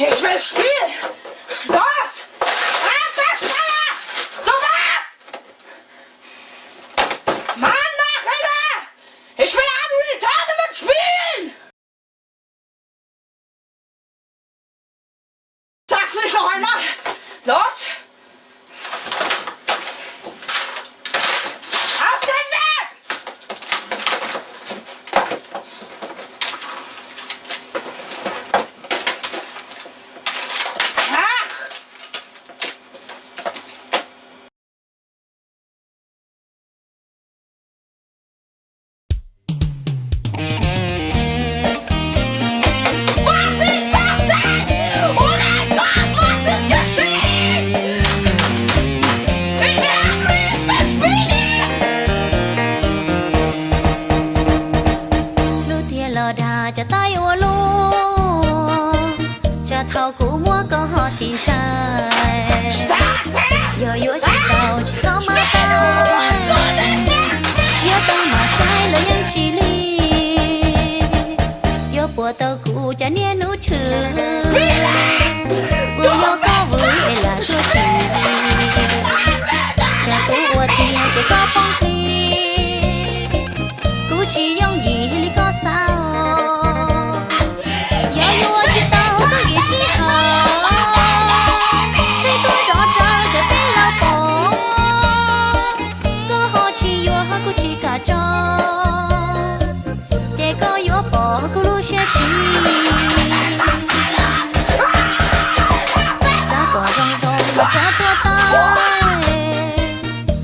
Ich will spielen! Los! Ab, das Feuer! Sofort! Mann, mach, Alter! Ich will an die Tonne mit spielen! Sag's nicht noch einmal! Los! Aus dem Weg! Ach! Was ist das denn? Oh mein Gott, was ist geschehen? Ich will angry, ich will spielen! Lub tiaj los dag cov taib ua luaj, tsam thaum kuv muab koj ho tiv ntshai. Yog yuav tsis tau tsis txhob maj tau, yuav tau mas saib los yeej tsis lig. Yuav puas tau kuv cov niaj hnub tshwm, puas yog koj vwm es lam tuaj tsis, tsam kuv ua tiag ces koj poob plig. Kuv tsis yooj yim li koj xav, yog yuav tsis tau txhob nkim sij hawm, peb tuaj zov rawv tsam teb laug pom, koj ho tsis yuav ho kuv tsis kam tso, ces koj yuav pom kuv lub siab tsis. Xav kom zoo zoo mas rov tuaj tau,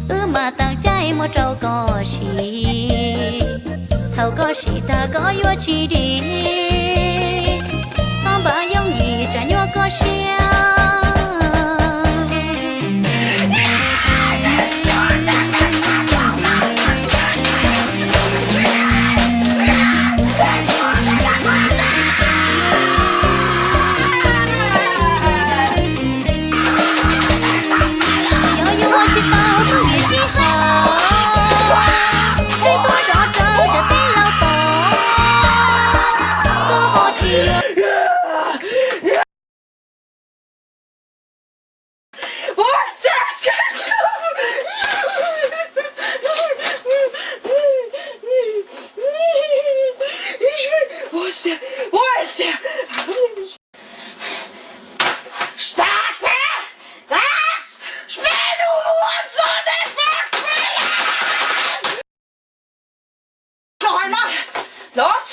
wb mam teem caij muab rau koj siv. Thaum koj siv tag koj yuav tsis dim, txhob npam yooj yim tsam nyuaj koj siab. Yog yuav tsis tau txhob nkim sij hawm, peb tuaj zov rawv tsam teb laug pom, koj ho tsis yuav. Wo ist der Scarecrow? Ich will, wo ist der? Wo ist der? Starte das Spiel, du Hurensohn, ich will spielen! Noch einmal! Los!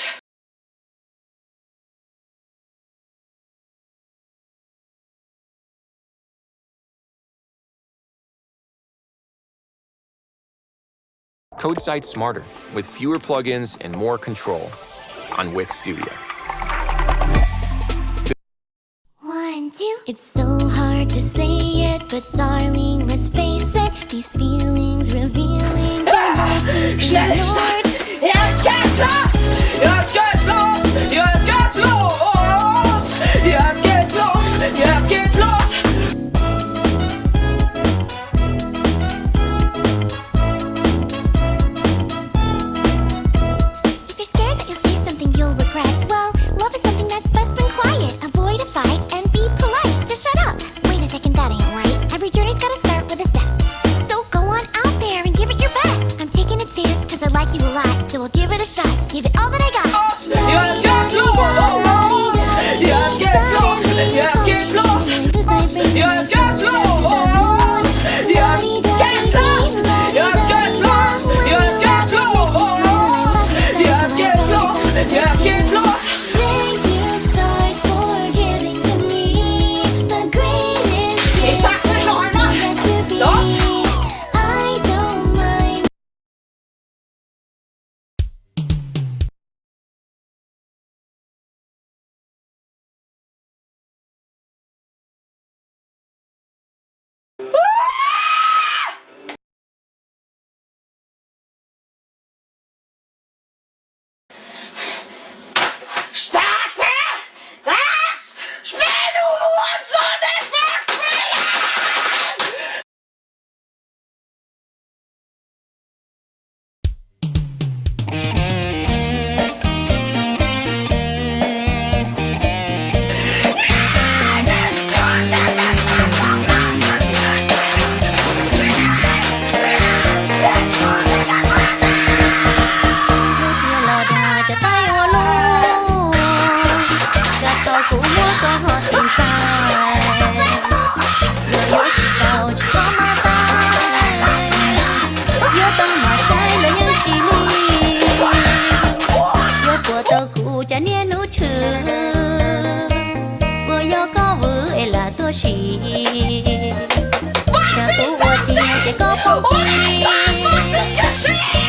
Code Sites smarter, with fewer plugins and more control on Wix Studio. One, two. It's so hard to say it, but darling, let's face it. These feelings revealing cannot be ignored. Jetzt geht's los! Jetzt geht's los! Jetzt geht's los! Jetzt geht's los! Jetzt geht's los! If you're scared that you'll say something you'll regret, well, love is something that's best when quiet. Avoid a fight and be polite. Just shut up. Wait a second, that ain't right. Every journey's gotta start with a step. So go on out there and give it your best. I'm taking a chance 'cause I like you a lot. So I'll give it a shot. Give it all that I got. Jetzt geht's los! Jetzt geht's los! Jetzt geht's los! Jetzt geht's los! Jetzt geht's los! Jetzt geht's los! Jetzt geht's los! Jetzt geht's los! Jetzt geht's los! Thank you, stars, for giving to me the greatest gift. Ich sag's nicht noch einmal. Los! I don't mind. Ua tau kuv cov niaj hnub tshwm, puas yog koj vwm es lam tuaj sim? Tsam kuv ua tiag ces koj paub tiag,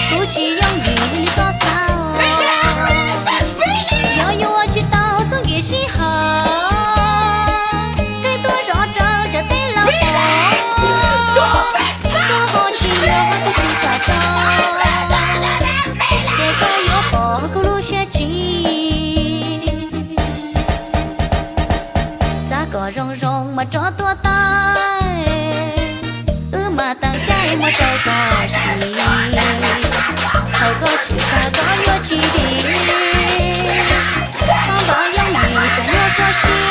kuv tsis yooj yim li koj xav. Yog yuav tsis tau txhob nkim sij hawm, pheej tuaj zov rawv tsam teb los pom. Koj ho tsis yog tus tsis kam tso, ces koj yuav pom kuv lub siab tsis. Xav kom zoo zoo mas rov tuaj tag, wb mas tag caij muab rau koj sim. Thaum koj sim tag koj yuav tsis dim, txhob npau yooj yim tsam muab koj siab.